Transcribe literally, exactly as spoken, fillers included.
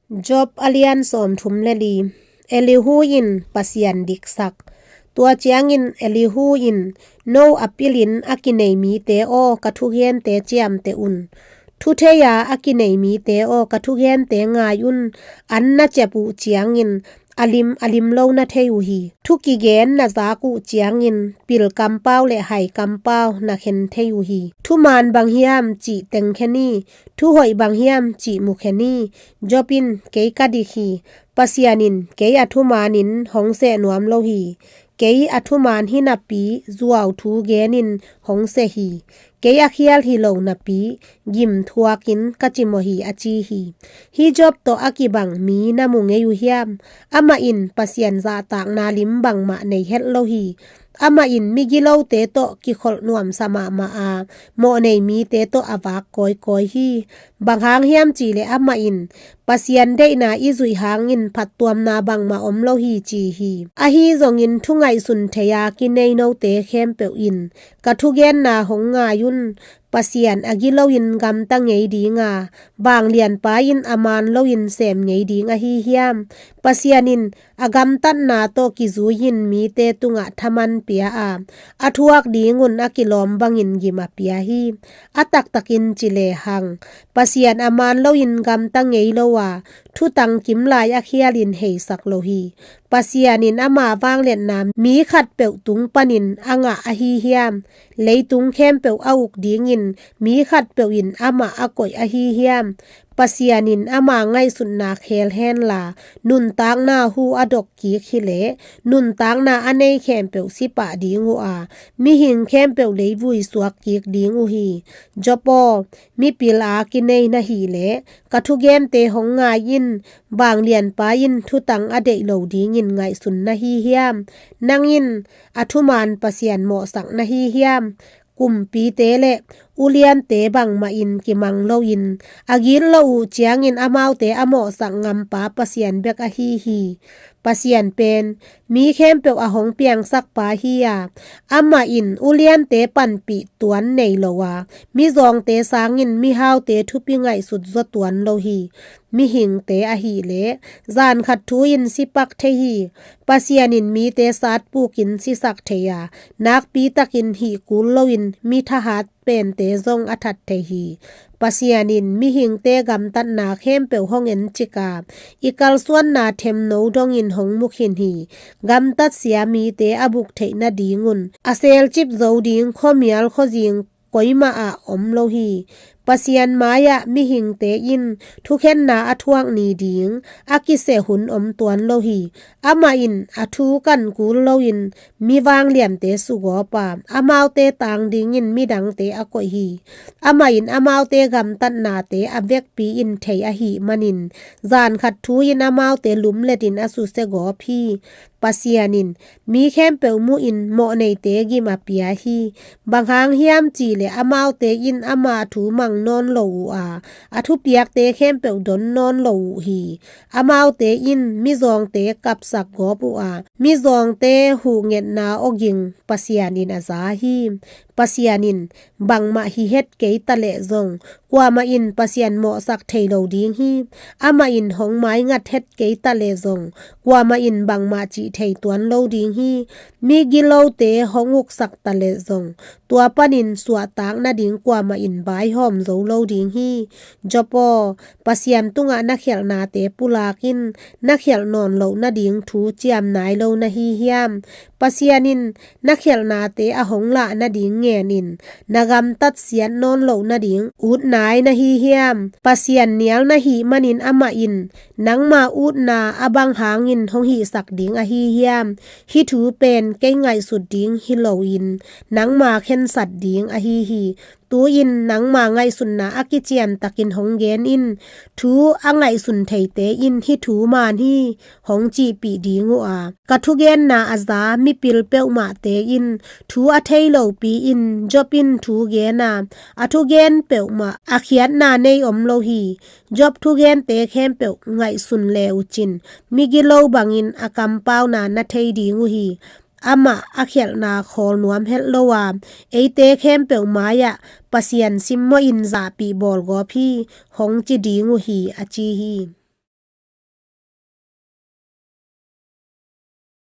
Job a lian sawmthum le li. Elihu in Pasian diksak. Tua ciangin Elihu in, "No a pilin a kinei mite aw, ka thugente ciamteh un. Thuthei-a a kinei mite aw, ka thugente ngai un. An na ciap uh ciangin a lim a lim lo na thei uh hi. Thu kigen na zak uh ciangin pil kampau le hai kampau na khen thei uh hi. Thuman bang hiam cih teng khen hi. Thuhoih bang hiam cih mu khen hi." Job in, "Kei ka dik hi. Pasian in kei a thumanin hong seh nuam lo hi. Kei a thuman hi napi zuau thu genin hong seh hi. Kei a khial hi lo napi gim thuakin ka cimawh hi," a ci hi. Hih Job tawh a kibang mi na mu ngei uh hiam? Amah in Pasian zahtakna lim bangmah nei het lo hi. Amah in migilote tawh kikholh nuamsa mahmah a, mawhnei mite tawh a vak kawikawi hi. Bang hang hiam cihleh amah in Pasian deihna i zuih hangin phattuamna bangmah om lo hi ci hi. Ahi zongin thu ngaihsun thei-a kinei note khempeuh in ka thugenna hong ngai un. Pasian a giloin gamta ngei dinga, vanglianpa in a man loin sem ngei ding ahi hiam? Pasian in a gamtatna tawh kizui-in mite tungah thaman pia a, a thuak dingun a kilawm bangin gim a pia hi. A taktakin ci lehang, Pasian a man loin gamta ngei lo a, thutang kimlai a khialin heisak lo hi. Pasian in ama vangliatna mi khatpeuh tung panin a ngah ahi hiam? Leitung khempeuh a uk dingin mi khatpeuh in amah a koih ahi hiam? Pasian in ama ngaihsutna khel henla, nuntakna hu a dok kik hileh, nuntakna a nei khempeuh si pah ding uh a, mihing khempeuh leivui suak kik ding uh hi. Job aw, mipil a kinei na hih leh, ka thugente hong ngai in. Vanglianpa in thutang a deih lo dingin ngaihsun na hi hiam? Nang in a thuman Pasian mawhsak na hi hiam? Kumpite le uliante bangmah in kimang loin, a gitloh uh ciangin amaute a mawhsak ngampa Pasian bek ahi hi. Pasian pen mi khempeuh a hong piangsakpa hi a, amah in uliante panpih tuan nei lo a, mizawngte sangin mihaute thupi ngaihsut zaw tuan lo hi. Mihingte ahih leh, zan khat thu-in si pak thei hi. Pasian in mite satpukin sisak thei a, nakpitakin hih kul loin mi thahat pente zong a that thei hi. Pasian in mihingte gamtatna khempeuh hong encik a, i kalsuanna themno dongin hong mu khin hi. Gamtatsia mite a buk theih nadingun a selcip zo ding khuamial khuazing koimah ah om lo hi. Pasian mai-ah mihingte in thukhenna a thuak ni ding a kiseh hun om tuan lo hi. Amah in a thu kan kul loin mi vangliante sugawp a, amaute tang dingin midangte a koih hi. Amah in amaute gamtatnate a vekpi-in thei ahih manin, zan khat thu-in amaute lumletin a susia gawp hi. Pasian in mi khempeuh muhin mawhneite gim a pia hi. Bang hang hiam cihleh amaute in ama thu mang nawn lo uh a, a thupiakte khempeuh don nawn lo uh hi. Amaute in mizawngte kapsak gawp uh a, mizawngte huhngetna awging Pasian in a za hi. Pasian in bangmah hi het kei taleh zong, kuamah in Pasian mawhsak thei lo ding hi. Amah in hong maingat het kei taleh zong, kuamah in bangmah cih thei tuan lo ding hi. Migilote hong uksak taleh zong, tua panin suahtak nading kuamah in vaihawm zo lo ding hi. Job aw, Pasian tungah na khialhnate pulak in. Na khialh nawn loh nading thu ciam nai lo na hi hiam? Pasian in na khialhnate a hong lah nading ngen in. Na gamtat siat nawn loh nading ut nai na hi hiam? Pasian nial na hih manin amah in nangma utna a bang hangin hong hihsak ding ahi hiam? Hih thu pen kei ngaihsut ding hi loin nangma khensat ding ahi hi. Tu-in nangma ngaihsutna a kiciantakin hong gen in. Thu a ngaihsun theite in hih thu man hi, hong cihpih ding uh a, ka thugenna a za mipil peuhmahte in thu a thei lopi-in Job in thu gen a, a thugen peuhmah a khiatna nei om lo hi. Job thugente khempeuh ngaihsun le uh cin, migilo bangin a kampauna na thei ding uh hi. Amah a khialhna khawl nuam het lo a, eite khempeuh mai-ah Pasian simmawhin zahpih bawlgawp hi, hong ci ding uh hi, a ci hi.